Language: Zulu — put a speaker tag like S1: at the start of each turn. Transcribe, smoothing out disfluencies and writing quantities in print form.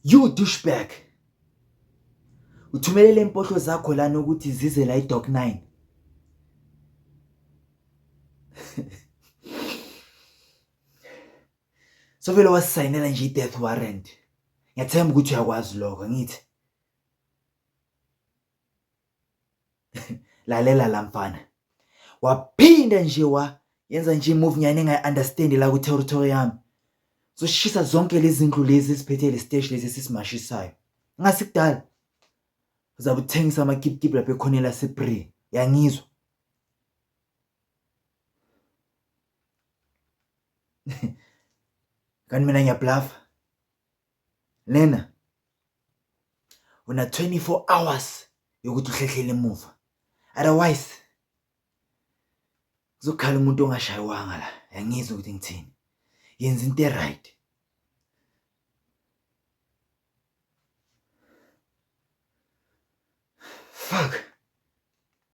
S1: You douchebag. Uthumelele impohlo zakho lana ukuthi zize la iDoc 9. So vele wasayinela nje i-death warrant. Ngiyathemba ukuthi uyakwazi lokho ngithi. Lalela la mfana. Waphinda nje wa yenza nje move nyane engayi understand la ku territory yami. Zoshisa zonke lezi zindlu lezi esiphethe le stage lezi esimashisayo. Ngasikudala. Uzabe uthengisa amakipkipi lapha ekhoneni laseBree. Yangizwa. Kanti mina ngiyablafa. Lena una 24 hours yokuthi uhlehlele emuva. Otherwise kuzokhala umuntu ongashayiwanga la. Yangizwa ukuthi ngithini. Yenza into e-right.